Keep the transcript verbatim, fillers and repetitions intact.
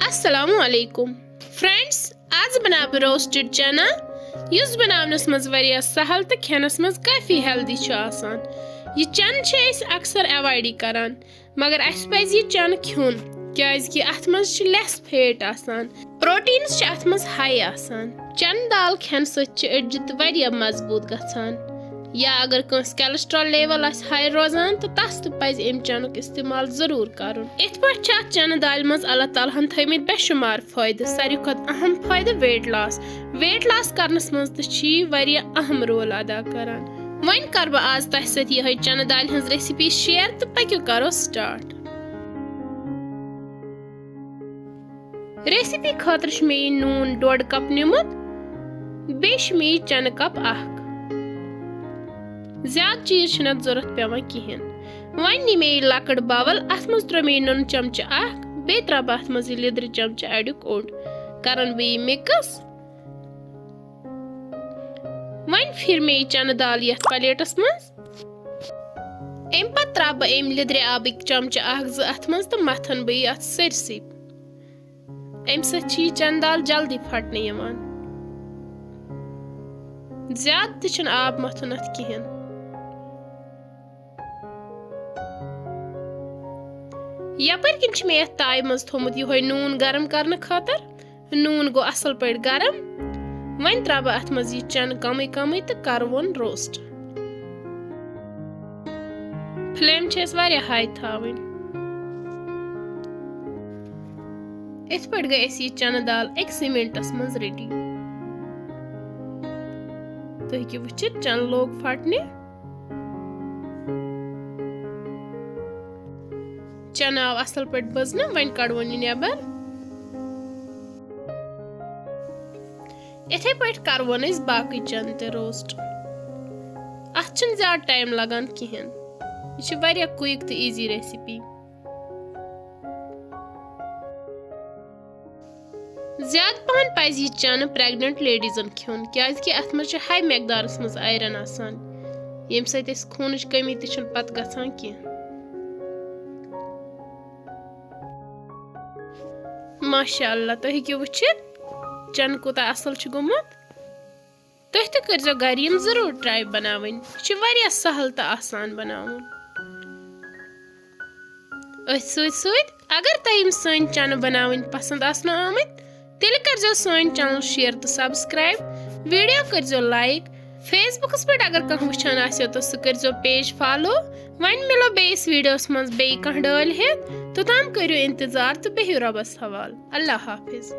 السلام علیکم فرینڈز، آز بناو بہٕ روسٹڈ چنا، یُس بناونس منٛز واریاہ سہل تہٕ کھٮ۪نس منٛز کافی ہیلدی چھُ آسان۔ یہِ چنہٕ چھِ أسۍ اکثر ایوایڈٕے کران، مگر اسہِ پزِ یہِ چنہٕ کھیوٚن، کیازِ کہِ اتھ منٛز چھِ لیس فیٹ آسان، پروٹینز چھِ اتھ منٛز ہاے آسان۔ چنہٕ دال کھٮ۪نہٕ سۭتۍ چھِ أڈجہِ تہِ واریاہ مضبوٗط گژھان۔ یا اگر کٲنٛسہِ کیلسٹرال لیول آسہِ ہاے روزان، تہٕ تس تہِ پزِ امہِ چنُک استعمال ضروٗر کرُن۔ یِتھ پٲٹھۍ چھِ اتھ چنہٕ دالہِ منٛز اللہ تعالیٰ ہن تھٲومٕتۍ بے شُمار فٲیدٕ۔ ساروی کھۄتہٕ اہم فٲیدٕ ویٹ لاس۔ ویٹ لاس کرنس منٛز تہِ چھِ یہِ واریاہ اہم رول ادا کران۔ وۄنۍ کرٕ بہٕ آز تۄہہِ سۭتۍ یِہے چنہٕ دالہِ ہٕنٛز ریسیپی شیئر، تہٕ پٔکِو کرو سٹارٹ۔ ریسیپی خٲطرٕ چھُ مےٚ یہِ نوٗن ڈۄڈ کپ نیُمُت، بیٚیہِ چھُ مےٚ یہِ چنہٕ کپ اکھ۔ زیادٕ چیٖز چھِنہٕ اتھ ضروٗرت پٮ۪وان کِہیٖنۍ۔ وۄنۍ نی مےٚ یہِ لۄکٕٹ باول، اتھ منٛز ترٛوو مےٚ یہِ نُنہٕ چمچہٕ اکھ، بیٚیہِ ترٛاوٕ بہٕ اتھ منٛز یہِ لیٚدرِ چمچہٕ اَڈیُک اوٚڑ۔ کرن بہٕ یہِ مِکٕس۔ وۄنۍ پھِر مےٚ یہِ چنہٕ دال یتھ پلیٹس منٛز۔ امہِ پتہٕ ترٛاوٕ بہٕ امہِ لیٚدرِ آبٕکۍ چمچہٕ اکھ زٕ اتھ منٛز تہٕ متھن بہٕ یہِ اتھ سٲرسٕے۔ امہِ سۭتۍ چھِ یہِ چنہٕ دال جلدی پھٹنہٕ یِوان۔ زیادٕ تہِ چھُنہٕ آب متھُن اتھ کِہیٖنۍ۔ یپٲرۍ کِنۍ چھِ مےٚ یتھ تایہِ منٛز تھوٚمُت یِہوٚے نوٗن گرم کرنہٕ خٲطرٕ۔ نوٗن گوٚو اصل پٲٹھۍ گرم۔ وۄنۍ ترٛاوٕ بہٕ اتھ منٛز یہِ چنہٕ کمٕے کمٕے تہٕ کرٕ وۄنۍ روسٹ۔ فلیم چھِ اَسہِ واریاہ ہاے تھاوٕنۍ۔ یِتھ پٲٹھۍ گٔے اَسہِ یہِ چنہٕ دال أکسٕے منٹس منٛز ریڈی۔ تُہۍ ہیٚکِو وٕچھِتھ، چنہٕ لوٚگ پھٹنہِ۔ چنہٕ آو اصل پٲٹھۍ بٕزنہٕ، وۄنۍ کڑوون یہِ نٮ۪بر۔ یِتھے پٲٹھۍ کروون أسۍ باقٕے چنہٕ تہِ روسٹ۔ اتھ چھُنہٕ زیادٕ ٹایم لگان کِہیٖنۍ، یہِ چھِ واریاہ کوئک تہٕ ایزی ریسیپی۔ زیادٕ پہن پزِ یہِ چنہٕ پریگننٹ لیڈیزن کھیوٚن، کیازِ کہِ اتھ منٛز چھُ ہاے مقدارس منٛز آیرن آسان، ییٚمہِ سۭتۍ اسہِ خوٗنٕچ کٔمی تہِ چھُنہٕ پتہٕ گژھان کینٛہہ۔ ماشاء اللہ، تُہۍ ہیٚکِو وٕچھِتھ چنہٕ کوٗتاہ اصل چھُ گوٚمُت۔ تُہۍ تہِ کٔرزیٚو گرِ یِم ضروٗر ٹراے بناوٕنۍ۔ یہِ چھُ واریاہ سہل تہٕ آسان بناوُن۔ أتھۍ سۭتۍ سۭتۍ اگر تۄہہِ یِم سٲنۍ چنہٕ بناوٕنۍ پسند آسنو آمٕتۍ، تیٚلہِ کٔرزیٚو سٲنۍ چینل شیئر تہٕ سبسکرائب، ویڈیو کٔرزیٚو لائک، فیس بُکس پٮ۪ٹھ اگر کانٛہہ وٕچھان آسیو تہٕ سُہ کٔرزیٚو پیج فالو۔ وۄنۍ مِلو بیٚیِس ویڈیوس منٛز بیٚیہِ کانٛہہ ڈٲلۍ ہیٚتھ، توٚتام کٔرِو انتظار تہٕ بِہِو رۄبس حوالہٕ۔ اللہ حافظ۔